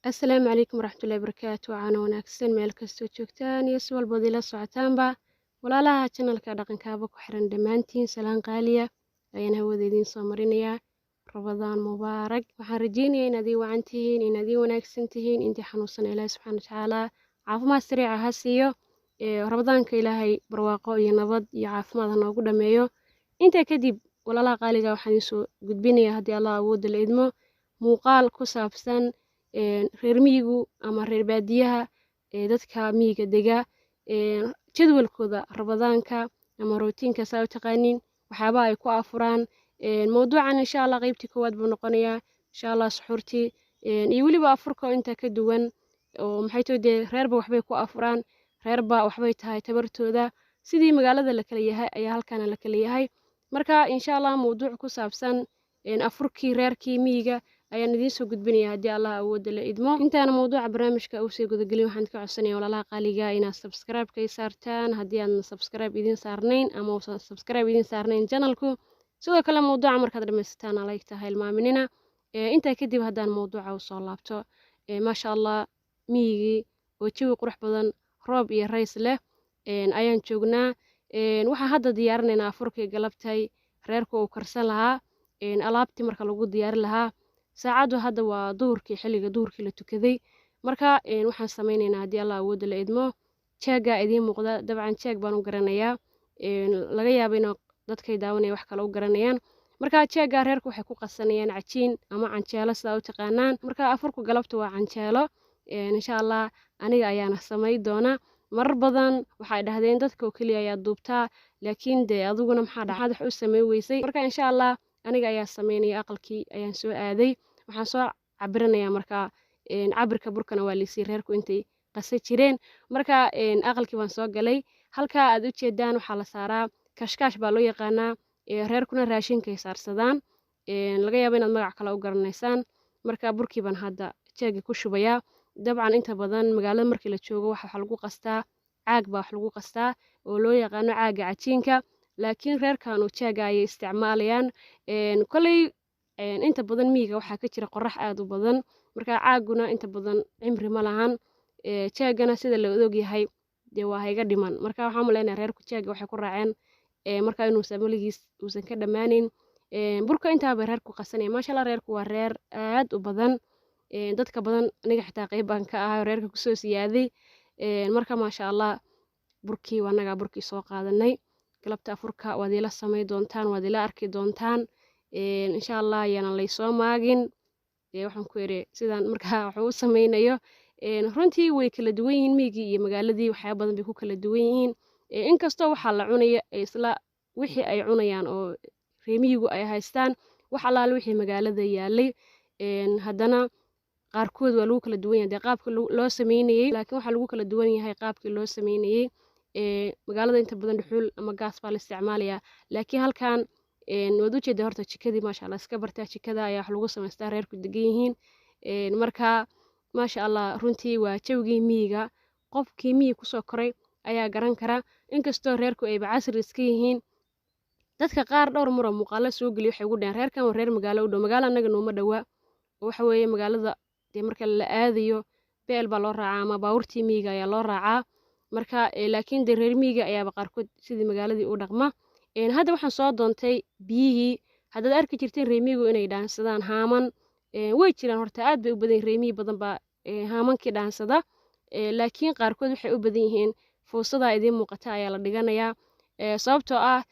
Asalaamu calaykum waraxmatullahi wabarakaatu. Wacaana wanaagsan meel kastoo joogtaan iyo si walbood ila socotaanba. Walaalaha channelka Dhaqankaaba ku xiran dhammaantiin, salaan qaaliya ayaan hawada idiin soo marinayaa. Ramadaan mubaarak. Waxaan rajeynayaa inaad ii wacan tihiin, inaad ii wanaagsan tihiin. Intii xanuunsan Ilaahi subxaana watacaala caafimaad sariica ha siiyo. Ramadaanka Ilaahay barwaaqo iyo nabad iyo caafimaad ha noogu dhameeyo. Intaa kadib, walaalaha qaaliga, waxaan idiin soo gudbinayaa, haddii Allah awoodda la idmo, muuqaal ku saabsan reer miyigu ama reer baadiyaha, ee dadka miyiga dega, jadwalkooda Ramadaanka ama routiinka saa u taqaaniin, waxyaabaha ay ku afuraan. Mowduucan insha Allah qeybtii koowaad buu noqonayaa insha Allah, suxuurtii iyo weliba afurka oo intaa ka duwan, oo maxay tahay, dee reerba waxbay ku afuraan, reerba waxbay tahay tabartooda. Sidii magaalada la kala yahay ayaa halkaana la kala yahay. Marka insha Allah mowduuc ku saabsan afurkii reerkii miyiga ayaan idiin soo gudbinaya, haddii Allah awoodda la idmo. Intaana mowduuca barnaamijka usii gudagelin, waxaan ka codsanaya walaalaha qaaliga inaad subscribe-ka i saartaan haddii aadan subscribe idiin saarnayn ama uusan subscribe idiin saarnayn channelku. Sidoo kale mowduuca markaad dhammaysataan like-ta ha hilmaaminina. Intaa kadib, haddaan mowduuca usoo laabto, maasha Allah, miyigii oo jawi qurux badan, roob iyo rays leh ayaan joognaa. Waxaan hadda diyaarinaynaa afurkii galabtay reerku uu karsan lahaa, alaabtii marka lagu diyaari lahaa. Saacaddu hadda waa duhurkii, xilliga duhurkii la tukaday. Marka waxaan sameynaynaa, haddii Allah awoodda la idmo, jeeggaa idiin muuqda. Dabcan jeeg baan u garanayaa, laga yaabo inuu dadkay daawanaya wax kale u garanayaan. Marka jeeggaa reerku waxay ku qasanayaan cajiin ama canjeelo, sidaa u taqaanaan. Marka afurku galabta waa canjeelo insha Allah, aniga ayaana samay doona. Marar badan waxay dhahdeen dadka oo keliya ayaa duubtaa, laakiin dee adiguna maxaa dhaxaad wax u samey weysay? Marka insha Allah aniga ayaa sameynaya. Aqalkii ayaan soo aaday, waxaan soo cabiranayaa. Marka cabirka burkana waa liisii reerku intay qasa jireen. Marka aqalkii baan soo galay. Halkaa aad u jeedaan waxaa la saaraa kashkaash baa loo yaqaanaa, reerkuna raashinkay saarsadaan. Laga yaabo inaad magac kale u garanaysaan. Marka burkii baan hadda jeega ku shubayaa. Dabcan inta badan magaalada markii la joogo waxa lagu qastaa caag baa wax lagu qastaa oo loo yaqaano caaga cajiinka, laakiin reerkanu jeega ayay isticmaalayaan. Koley inta badan miyiga waxaa ka jira qorax aad u badan, marka caaguna inta badan cimri ma lahan. Jeegana sida la og yahay dee waa hayga dhiman. Marka waxaan umaleynaya reerku jeega waxay ku raaceen marka inuusan weligiis uusan ka dhammaanin. Burka intaabay reerku qasanaya. Maasha Allah, reerku waa reer aad u badan. Dadka badan aniga xitaa qeyb baan ka ahay oo reerka kusoo siyaaday. Marka maasha Allah, burkii waa anagaa burkii soo qaadanay. Galabta afurka waad ila samay doontaan, waad ila arki doontaan insha Allah. Yaanan laysoo maagin. Waxaan ku iri sidaan markaa wax u sameynayo. Runtii way kala duwan yihiin miyigii iyo magaaladii, waxyaaba badan bay ku kala duwan yihiin, inkastoo waxaa la cunaya isla wixii ay cunayaan oo reemiyigu ay haystaan wax allaale wixii magaalada yaalay, haddana qaarkood waa lagu kala duwan yahay dee qaabka loo sameynayey. Laakiin waxaa lagu kala duwan yahay qaabkii loo sameynayey. Magaalada inta badan dhuxul ama gaas baa la isticmaalayaa, laakiin halkan waad ujeedaa horta jikadii, maasha Allah, iska bartaa jikada ayaa wax lagu samaystaa, reerku degan yihiin. Marka maasha Allah, runtii waa jawgii miyiga. Qofkii miyi kusoo koray ayaa garan kara, inkastoo reerku ayba casri iska yihiin. Dadka qaar dhowr mar oo muuqaalo soo geliya waxay ugu dhaheen reerkan waa reer magaalo u dhow. Magaalo annaga nooma dhowaa oo waxa weeye magaalada dee marka la aadayo beel baa loo raacaa ama baabuurtii miyiga ayaa loo raacaa. Marka laakiin dee reer miyiga ayaaba qaarkood sidii magaaladii u dhaqma. Hadda waxaan soo doontay biyihii. Haddaad arki jirteen reer miyigu inay dhaansadaan haaman, way jiraan horta, aad bay u badan yihiin. Reer miyi badan baa haamankii dhaansada, laakiin qaarkood waxay u badan yihiin fuusadaa idiin muuqata ayaa la dhiganayaa, sababtoo ah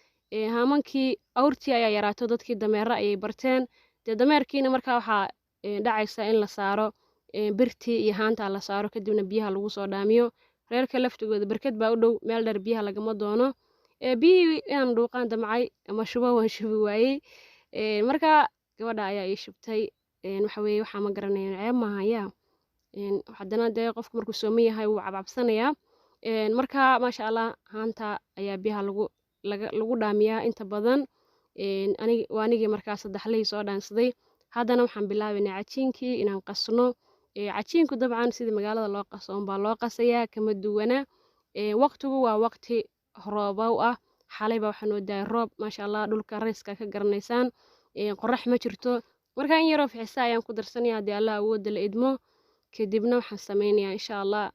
haamankii awrtii ayaa yaraato, dadkii dameero ayay barteen. Dee dameerkiina markaa waxaa dhacaysa in la saaro birtii iyo haanta la saaro, kadibna biyaha lagu soo dhaamiyo. Reerka laftigooda barkad baa u dhow, meel dheer biyaha lagama doono. Biyihii inaan dhuuqaan damcay ama shubo, waan shubi waayey. Marka gabadha ayaa ii shubtay. Waxa weeye waxaa ma garanayo, ceeb maaha yaa. Haddana dee qofku markuu sooman yahay wuu cabcabsanayaa. Marka maasha Allah, haanta ayaa biyaha lagu dhaamiyaa inta badan. Waa anigii markaa saddexlihii soo dhaansaday. Haddana waxaan bilaabaynaa cajiinkii inaan qasno. Cajiinku dabcan sidii magaalada loo qaso unbaa loo qasayaa, kama duwana. Waqtigu waa waqti roobow ah. Xalay baa waxaa noo daayay roob, maasha Allah, dhulka rayska ka garanaysaan, qorax ma jirto. Marka in yaroo fixisa ayaan ku darsanaya, haddii Allah awoodda la idmo. Kadibna waxaan sameynayaa insha Allah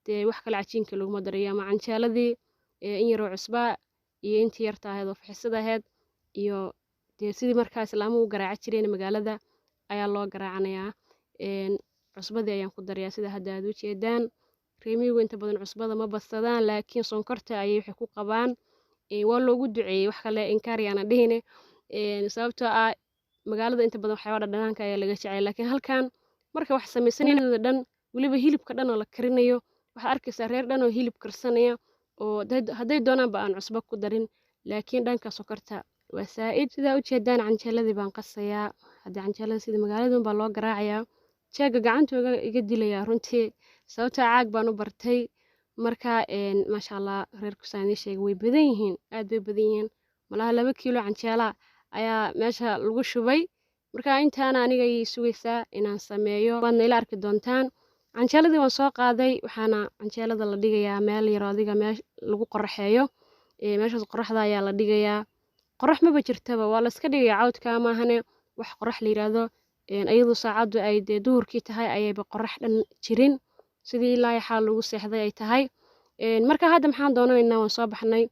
dee wax kale cajiinka laguma darayo, ama canjeeladii in yaroo cusbaa iyo intii yarta ahayd oo fixisada ahayd, iyo dee sidii markaa islaamuhu u garaaci jireen magaalada ayaa loo garaacanayaa. Cusbadii ayaan ku darayaa sida hadda aad u jeedaan. Reemiyigu inta badan cusbada ma badsadaan, laakiin sonkorta ayay waxay ku qabaan, waa loogu duceeyey, wax kale inkaar yaana dhihine, sababtoo ah magaalada inta badan waxyaaba dhadhanaanka ayaa laga jecel, laakiin halkan marka wax samaysanayooda dhan, weliba hilibka dhan oo la karinayo, waxaad arkaysaa reer dhan oo hilib karsanaya oo hadday doonaanba aan cusbo ku darin, laakiin dhanka sokorta waa saa'id. Sidaa ujeedaan canjeeladii baan qasayaa hadda. Canjeelada sida magaalada baa loo garaacayaa, jeega gacantu iga dilayaa runtii, sababtoo caag baan u bartay. Marka maasha Allah, reerku saan idiin sheegay way badan yihiin, aad bay badan yihiin. Malaha 2 kiilo canjeela ayaa meesha lagu shubay. Marka intaana aniga ayay sugaysaa inaan sameeyo, waadna ila arki doontaan. Canjeeladii waan soo qaaday, waxaana canjeelada la dhigayaa meel yaro adiga meel lagu qoraxeeyo. Meeshaas qoraxda ayaa la dhigayaa. Qorax maba jirtaba, waa la iska dhigayaa cawdka maahane, wax qorax la yiraahdo iyadoo saacaddu ay dee duhurkii tahay ayayba qorax dhan jirin, sidii ilaa xaal lagu seexday ay tahay. Marka hadda maxaan doonanaynaa? Waan soo baxnay,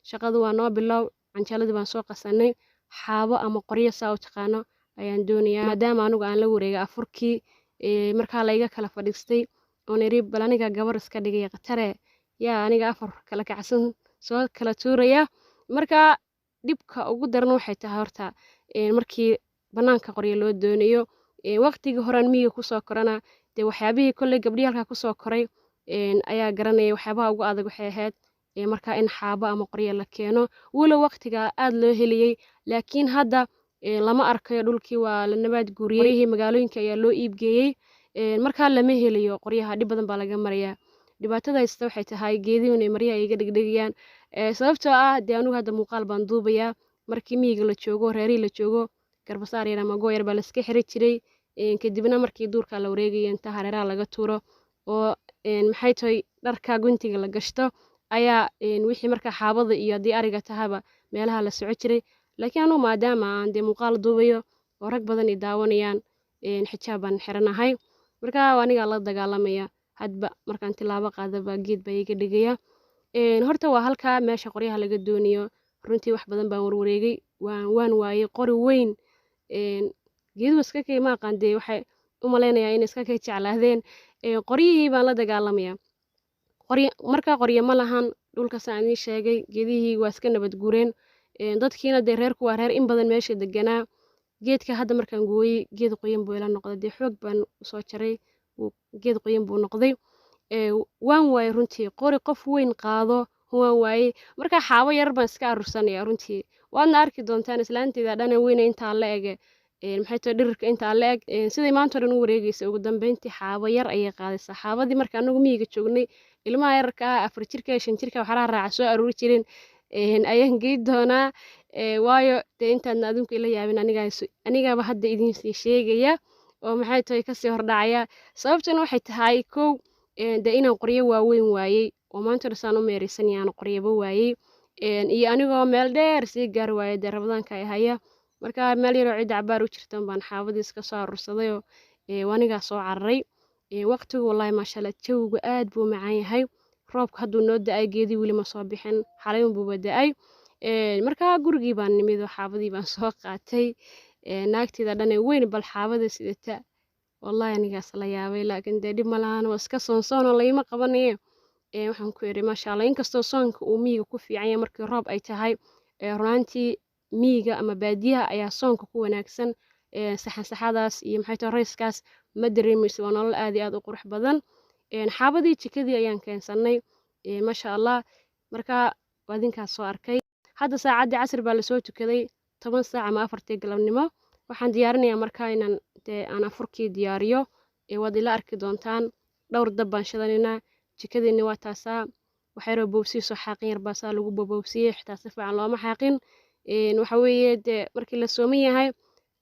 shaqadu waa noo bilow. Canjeeladii baan soo qasanay, xaabo ama qoryo saa u taqaano ayaan doonayaa, maadaama anigu aan la wareegay afurkii. Markaa la iga kala fadhiistay oon iri bal aniga gabar iska dhigaya khatare yaa aniga afar kala kacsan soo kala tuuraya. Marka dhibka ugu daran waxay tahay horta markii banaanka qoryo loo doonayo. Waqtigii horaan miyiga kusoo korana dee waxyaabihii kolley gabdhihii halkaa kusoo koray ayaa garanaya waxyaabaha ugu adag waxay ahayd markaa in xaabo ama qoryo la keeno, walow waqtiga aad loo heliyey, laakiin hadda lama arkayo. Dhulkii waa la nabaad guuriyey, qoryihii magaalooyinka ayaa loo iibgeeyey, markaa lama helayo qoryaha, dhib badan baa laga marayaa. Dhibaatada haysta waxay tahay geedihi inay maryaha iga dhegdhegayaan, sababtoo ah dee anigu hadda muuqaal baan duubayaa. Markii miyiga la joogo, reerihii la joogo, garbasaar yar ama goo yar baa la iska xiri jiray. Kadibna markii duurka la wareegaya inta hareeraha laga tuuro oo maxay tahay dharka guntiga la gashto ayaa wixii markaa xaabada iyo haddii ariga tahaba meelaha la soco jiray. Laakiin anugu maadaama aan dee muuqaal duubayo oo rag badan i daawanayaan, xijaab baan xiranahay. Marka anigaa la dagaalamaya, hadba markaan tilaabo qaadaba geed baa iga dhigaya. Horta waa halkaa meesha qoryaha laga doonayo. Runtii wax badan baan warwareegay, waan waayey qori weyn. Geeduhu iska kay ma aqaan, dee waxay u malaynayaa inay iska kay jeclaadeen. Qoryihii baan la dagaalamaya. Markaa qoryo ma lahan dhulka, saan idiin sheegay, geedihii waa iska nabad guureen. Dadkiina dee reerku waa reer in badan meesha deganaa. Geedka hadda markaan gooyey geed qoyan buu ila noqday, dee xoog baan usoo jaray, geed qoyan buu noqday. Waan waayey runtii qori qof weyn qaado, waan waayey. Markaa xaabo yar baan iska aruursanaya runtii, waadna arki doontaan islaanteyda dhana weyne intaa la ege, maxay tahay dhirirka intaa la eg, siday maanta o dhan u wareegaysa. Ugu dambeyntii xaabo yar ayay qaadaysaa. Xaabadii marka anagu miyiga joognay ilmaha yararka ah 4 jirka, 5 jirka waxaraha raaca soo aruuri jireen ayaan gey doonaa, waayo dee intaadna adinku ila yaabin anigaaba hadda idiin sii sheegaya oo maxay tahay kasii hordhacaya. Sababtuna waxay tahay kow dee inaan qoryo waaweyn waayey oo maanta dhan saan u meeraysanaya aan qoryaba waayey, iyo anigoo meel dheer sii gaari waayey dee Ramadaanka ay haya. Marka meel yaroo cidda cabaar u jirtan baan xaabadii iska soo aruursadayoo anigaa soo cararay. Waqtigu wallaahi maasha Allah jawigu aad buu macaan yahay. Roobka hadduu noo da-ay, geedii weli ma soo bixin, xalay unbuuba da-ay. Markaa gurigii baan nimid oo xaabadii baan soo qaatay. Naagteeda dhan ee weyn bal xaabada sidata, wallaahi anigaas la yaabay, laakiin dee dhib ma lahan, waa iska soonsoon oo layma qabanaye. Waxaan ku idhi maasha Allah, inkastoo soonka uu miyiga ku fiican yahay markii roob ay tahay, runaantii miyiga ama baadiyaha ayaa soonka ku wanaagsan. Saxan saxadaas iyo maxay tahay rayskaas ma dareemayso, waa nolol aad iyo aad u qurux badan. Xaabadii jikadii ayaan keensanay, maasha Allah. Marka waa idinkaas soo arkay. Hadda saacaddii casri baa lasoo tukaday, 10 saac ama 4tii galabnimo. Waxaan diyaarinayaa markaa inaan dee aan afurkii diyaariyo, waad ila arki doontaan. Dhowr dab baan shidanaynaa. Jikadeenni waa taasaa, waxyaroo boobsiisoo xaaqin yar baa saa lagu boboobsiyey, xitaa si fiican looma xaaqin. Waxa weeye dee markii la sooman yahay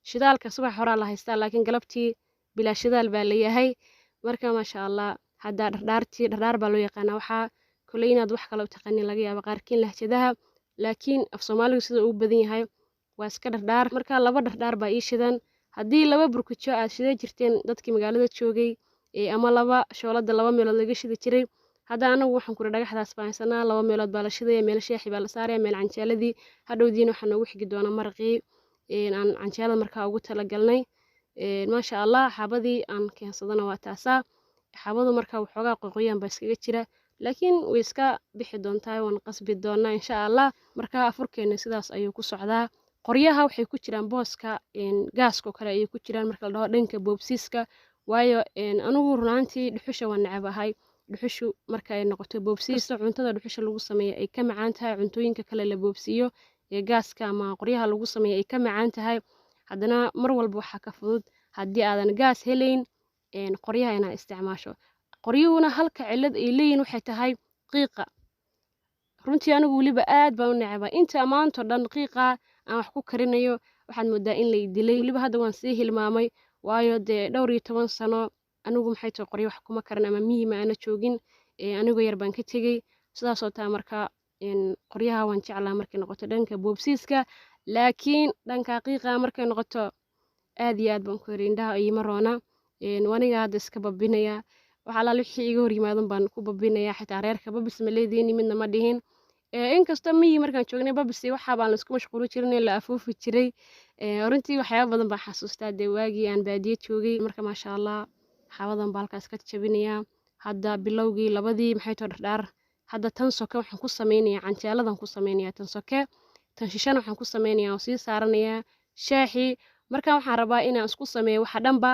shidaalka subax horaa la haystaa, laakiin galabtii bilaa shidaal baa layahay. Marka maasha Allah, hadda dhardhaartii, dhardhaar baa loo yaqaanaa, waxaa koley inaad wax kale u taqanin laga yaabo qaarkiin lahjadaha, laakiin af Soomaaligu sida ugu badan yahay waa iska dhardhaar. Marka 2 dhardhaar baa ii shidan. Haddii 2 burkujo aad shidan jirteen dadkii magaalada joogay, ama laba shoolada laba meelood laga shidi jiray. Hadda anagu waxaan kuri dhagaxdaas baan haysanaa, laba meelood baa la shidaya, meel shaaxi baa la saaraya, meel canjeeladii. Hadhowdiina waxaa noogu xigi doona maraqii aan canjeelada markaa ugu talagalnay. Maasha allah, xaabadii aan keensadana waa taasaa. Xaabadu markaa waxoogaa qoqoyaan baa iskaga jira, laakiin way iska bixi doontaa, waan qasbi doonaa insha allah. Marka afurkeena sidaas ayuu ku socdaa. Qoryaha waxay ku jiraan booska gaaska oo kale ayay ku jiraan marka la dhaho dhanka boobsiiska, waayo anigu runaantii dhuxusha waan necabahay. Dhuxushu marka ay noqoto boobsiista, cuntada dhuxusha lagu sameeyo ay ka macaan tahay cuntooyinka kale la boobsiiyo ee gaaska ama qoryaha lagu sameeyo ay ka macaan tahay. Haddana mar walba waxaa ka fudud haddii aadan gaas helayn qoryaha inaad isticmaasho. Qoryuhuna halka cillad ay leeyihin waxay tahay qiiqa. Runtii anigu weliba aad baan u necbaa inta maantoo dhan qiiqa aan wax ku karinayo, waxaad moodaa in lay dilay. Weliba hadda waan sii hilmaamay, waayo dee dhowr iyo toban sano anigu maxay tahay qoryo wax kuma karin ama miyi ma aana joogin, anigoo yar baan ka tegey. Sidaasoo taa marka qoryaha waan jeclaa markay noqoto dhanka boobsiiska, laakiin dhanka qiiqa markay noqoto aad iyo aad baan ku yiri indhaha iima roona. Aniga hadda iska babinaya, wax alaal wixii iga hor yimaadan baan ku babinaya. Xitaa reerka babis ma leediini midna ma dhihin. Inkastoo miyi markaan joognay babisi waxaa baan laisku mashquuli jirin, la afuufi jiray. Runtii waxyaaba badan baan xasuustaa dee waagii aan baadiye joogay. Marka maasha allah, xaawadan baa halkaas ka jabinayaa. Hadda bilowgii labadii maxay too dhardhaar. Hadda tan soke waxaan ku sameynayaa canjeeladan ku sameynayaa tan soke, tan shishana waxaan ku sameynayaa oo sii saaranayaa shaaxii. Marka waxaan rabaa inaan isku sameeyo waxa dhanba.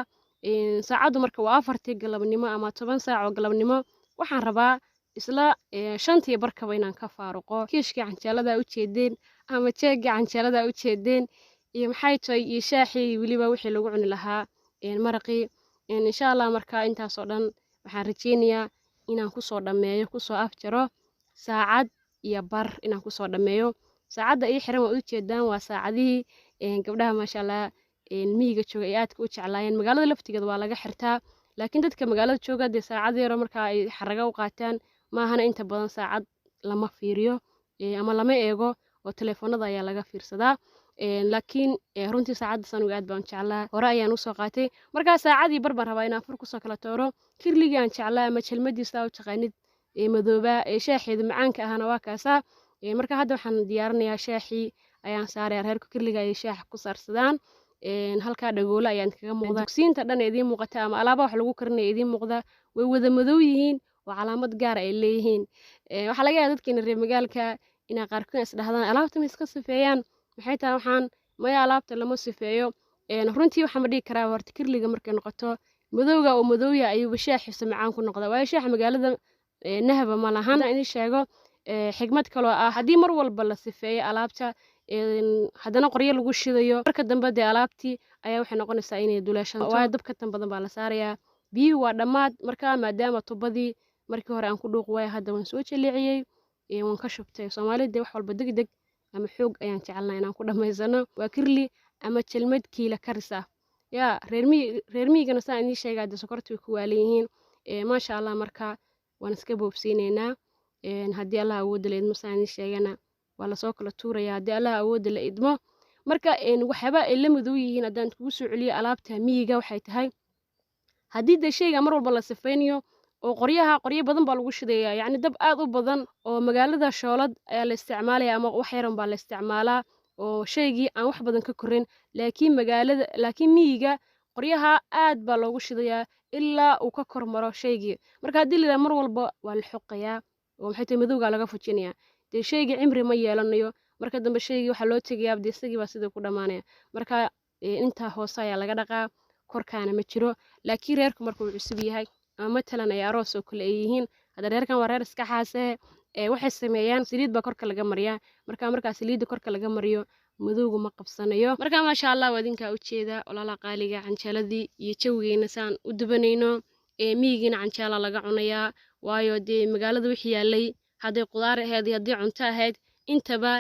Saacaddu marka waa 4tii galabnimo ama 10 saac oo galabnimo, waxaan rabaa isla 5tii barkaba inaan ka faaruqo kiishkii canjeelada ujeedeen ama jeegii canjeelada ujeedeen iyo maxay tahay iyo shaaxii, weliba wixii lagu cuni lahaa maraqii insha allah. Marka intaasoo dhan waxaan rajeynayaa inaan kusoo dhammeeyo, kusoo afjaro saacad iyo bar inaan kusoo dhammeeyo. Saacadda ii xiran waa ujeedaan, waa saacadihii gabdhaha maasha allah miyiga jooga ay aadka u jeclaayeen. Magaalada laftigeeda waa laga xirtaa, laakiin dadka magaalada jooga dee saacad yaro markaa ay xaraga u qaataan maahana, inta badan saacad lama fiiriyo ama lama eego oo telefoonada ayaa laga fiirsadaa. Laakiin runtii saacaddaas anigu aad baan jeclaa, hore ayaan usoo qaatay. Markaa saacadii bar baan rabaa inaan fur kusoo kala tooro. Kirligii aan jeclaa ama jelmadiisa u taqaanid ee madoobaa ee shaaxeeda macaanka ahana waa kaasaa. Marka hadda waxaan diyaarinayaa shaaxii ayaan saaraya. Reerka kirliga ayay shaaxa ku saarsadaan. Halkaa dhagoolo ayaan kaga muuqda, dugsiinta dhan ee idiin muuqata ama alaabaha wax lagu karinaya idiin muuqda way wada madow yihiin, waa calaamad gaar ay leeyihiin. Waxaa laga yaabaa dadkeena reer magaalka inay qaarkood is dhahdaan alaabta ma iska sifeeyaan, maxay tahay waxaan? Maya, alaabta lama sifeeyo. Runtii waxaan ma dhihi karaa horta kirliga markay noqoto madowga oo madowya ayuuba shaaxiisa macaan ku noqda, waayo shaaxa magaalada nahaba ma lahan. Idin sheego xigmad kaloo ah, haddii mar walba la sifeeyo alaabta haddana qoryo lagu shidayo, marka dambe dee alaabtii ayaa waxay noqonaysaa inay duleeshanto, waayo dabka tan badan baa la saarayaa. Biyihii waa dhammaad, marka maadaama tubadii markii hore aan ku dhuuqi waayo, hadda waan soo jaleeciyey, waan ka shubtay. Soomaalida dee wax walba deg deg ama xoog ayaan jecelnaa inaan ku dhammaysano. Waa kirli ama jelmad kiila karis ah yaa reer miyigana saan idiin sheegaa dee sokorta way ku waalan yihiin. Maasha allah, marka waan iska boobsiineynaa. Haddii Allah awoodda la idmo, saan idiin sheegana waa lasoo kala tuuraya haddii Allah awoodda la idmo. Marka waxyaaba ay la madow yihiin haddaan kugu soo celiyo alaabta miyiga waxay tahay, haddii dee shayga mar walba la sifaynayo oo qoryaha qoryo badan baa lagu shidaya, yacni dab aad u badan, oo magaalada shoolad ayaa la isticmaalaya ama wax yaran baa la isticmaalaa oo shaygii aan wax badan ka korin. Laakiin magaalada, laakiin miyiga qoryaha aad baa loogu shidayaa ilaa uu ka kor maro shaygii. Marka haddii la yidhaha mar walba waa la xoqayaa oo maxay tahay madowgaa laga fujinayaa, dee shaygii cimri ma yeelanayo. Marka dambe shaygii waxaa loo tegayaa dee isagii baa sidii ku dhammaanaya. Marka intaa hoose ayaa laga dhaqaa, korkaana ma jiro. Laakiin reerku marka uu cusub yahay ama matalan ay aroos oo kale ay yihiin, hadda reerkan waa reer iska xaasee, waxay sameeyaan saliid baa korka laga mariyaa. Marka markaa saliidda korka laga mariyo madowga ma qabsanayo. Marka maasha allah, waa idinkaa ujeeda walaalaha qaaliga canjeeladii iyo jawigeena saan u dubanayno. Miyigiina canjeela laga cunayaa, waayo dee magaalada wixii yaalay hadday qudaar ahayd iyo haddii cunto ahayd intaba,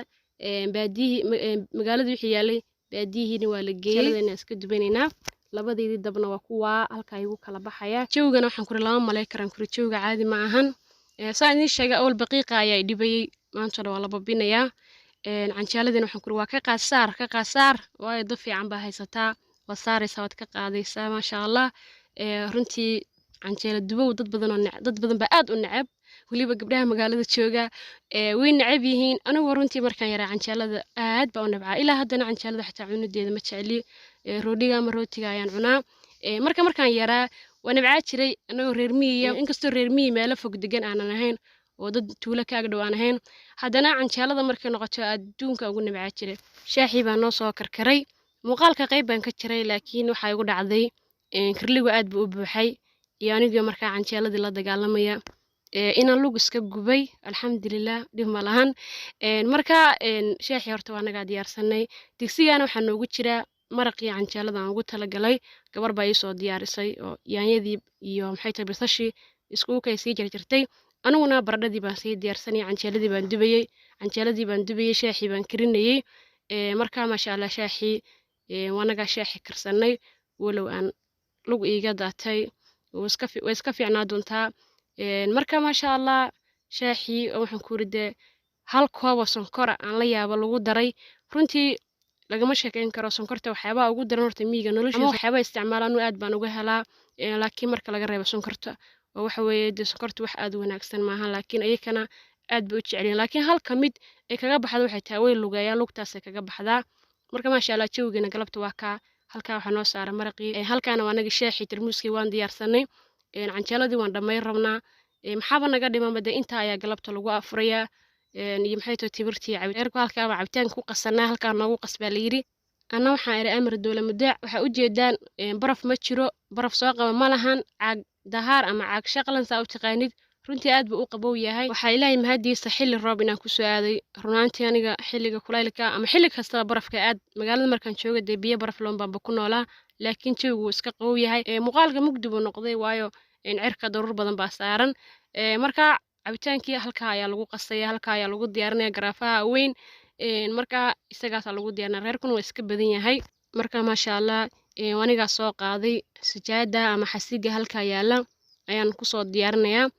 baadiyihii magaalada wixii yaalay baadiyihiina waa la geeyey. Iska dubanaynaa, labadeydii dabna waa kuwaa halkaa igu kala baxaya. Jawigana waxaan kuri lama malay karaan, kuri jawiga caadi ma ahan. Saan idiin sheegay awal baqiiqa ayaa i dhibayey, maantana waa la babinayaa. Canjeeladiina waxaan kuri waa ka qaadsaar, ka qaadsaar, waayo dab fiican baa haysataa, waad saaraysaa, waad ka qaadaysaa maasha allah. Runtii Canjeelo dubow dad badan oo dad badan baa aad u neceb, weliba gabdhaha magaalada jooga way neceb yihiin. Anigu runtii markaan yaraa canjeelada aad baa u nabcaa, ilaa haddana canjeelada xataa cunadeeda ma jecli. Roodhiga ama rootiga ayaan cunaa. Marka markaan yaraa waa nabcaa jiray, anagoo reer miyiya, inkastoo reer miyi meelo fog degan aanan ahayn oo dad tuulo kaaga dhow aan ahayn, haddana canjeelada markay noqoto adduunka ugu nabcaa jiray. Shaahii baa noo soo karkaray. Muuqaalka qayb baan ka jiray, laakiin waxaa igu dhacday kirligu aad buu u buuxay iyo anigoo markaa canjeeladii la dagaalamaya inaan lug iska gubay. Alxamdulilah, dhib ma lahan. Marka shaahii horta waa nagaa diyaarsanay. Digsigaana waxaa noogu jiraa maraqii canjeelada aan ugu talagalay. Gabar baa iisoo diyaarisay oo yaanyadii iyo maxay tahay basashii iskugu kay sii jarjartay. Aniguna baradhadii baan sii diyaarsanayay, canjeeladii baan dubayey, canjeeladii baan dubayey, shaahii baan karinayey. Marka maasha allah, shaahii waa nagaa shaaxi karsanay, walow aan lug iiga daatay, way iska fiicnaa doontaa. Marka maasha allah, shaahii waxaan ku ridee hal koob oo sonkora aan la yaabo lagu daray. Runtii lagama sheekeyn karo sonkorta, waxyaabaha ugu daran horta miyiga noloshiisa waxyaabaha isticmaalaan aad baan uga helaa, laakiin marka laga reebo sonkorta oo waxa weeye dee sonkorta wax aad u wanaagsan maaha, laakiin ayakana aad bay u jecelyihin. Laakiin halka mid ay kaga baxdo waxay tahay way lugeeyaan, lugtaasay kaga baxdaa. Marka maasha allah, jawigeena galabta waa kaa. Halkaa waxaa noo saaray maraqii, halkaana waa naga shaahii tarmuuskii waan diyaarsanay, canjeeladii waan dhammayn rabnaa. Maxaaba naga dhimanba dee intaa ayaa galabta lagu afurayaa iyo maxay tahay tibirtii reerku. Halkaaba cabitaanka ku qasanaa, halkaa noogu qasbaa la yidhi. Anna waxaan idhi amar dowla mudaac. Waxaa ujeedaan baraf ma jiro, baraf soo qaba ma lahan. Caag dahaar ama caag shaqlan saa u taqaanid, runtii aad buu u qabow yahay. Waxaa ilaahay mahadiisa xilli roob inaan kusoo aaday. Runaantii aniga xilliga kulaylka ama xilli kastaba barafka aad magaalada markaan jooga dee biyo baraf loon baanba ku noolaa, laakiin jawigu wuu iska qabow yahay. Muuqaalka mugdi buu noqday, waayo cirka daruur badan baa saaran. Marka cabitaankii halkaa ayaa lagu qasaya, halkaa ayaa lagu diyaarinaya garaafaha weyn. Marka isagaasaa lagu diyaarinaya, reerkuna waa iska badan yahay. Marka maasha allah, anigaa soo qaaday sujaada ama xasiga halkaa yaala ayaan kusoo diyaarinayaa.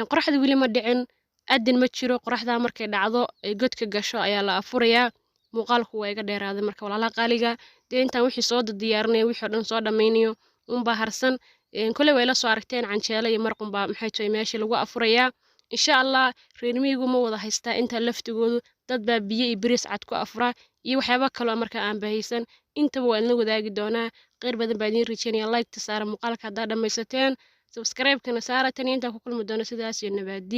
Qoraxda weli ma dhicin, adin ma jiro. Qoraxda markay dhacdo ay godka gasho ayaa la afurayaa. Muuqaalku waa iga dheeraaday. Marka walaalaha qaaliga dee intaan wixii soo diyaarinaya, wixii oo dhan soo dhammaynayo unbaa harsan. Koley way la soo aragteen, canjeelo iyo marqunbaa maxay tahay meeshii lagu afurayaa insha allah. Reer miyigu ma wada haystaa intaa laftigoodu, dad baa biyo iyo bariis cad ku afuraa iyo waxyaaba kaloo marka aan bahaysan. Intaba waa idinla wadaagi doonaa. Kheyr badan baa idiin rajeynaya. Like-ta saara muuqaalka haddaa dhammaysateen, subscribe-kana saara. Tan iyo intaan ku kulmi doono, sidaas iyo nabaadi.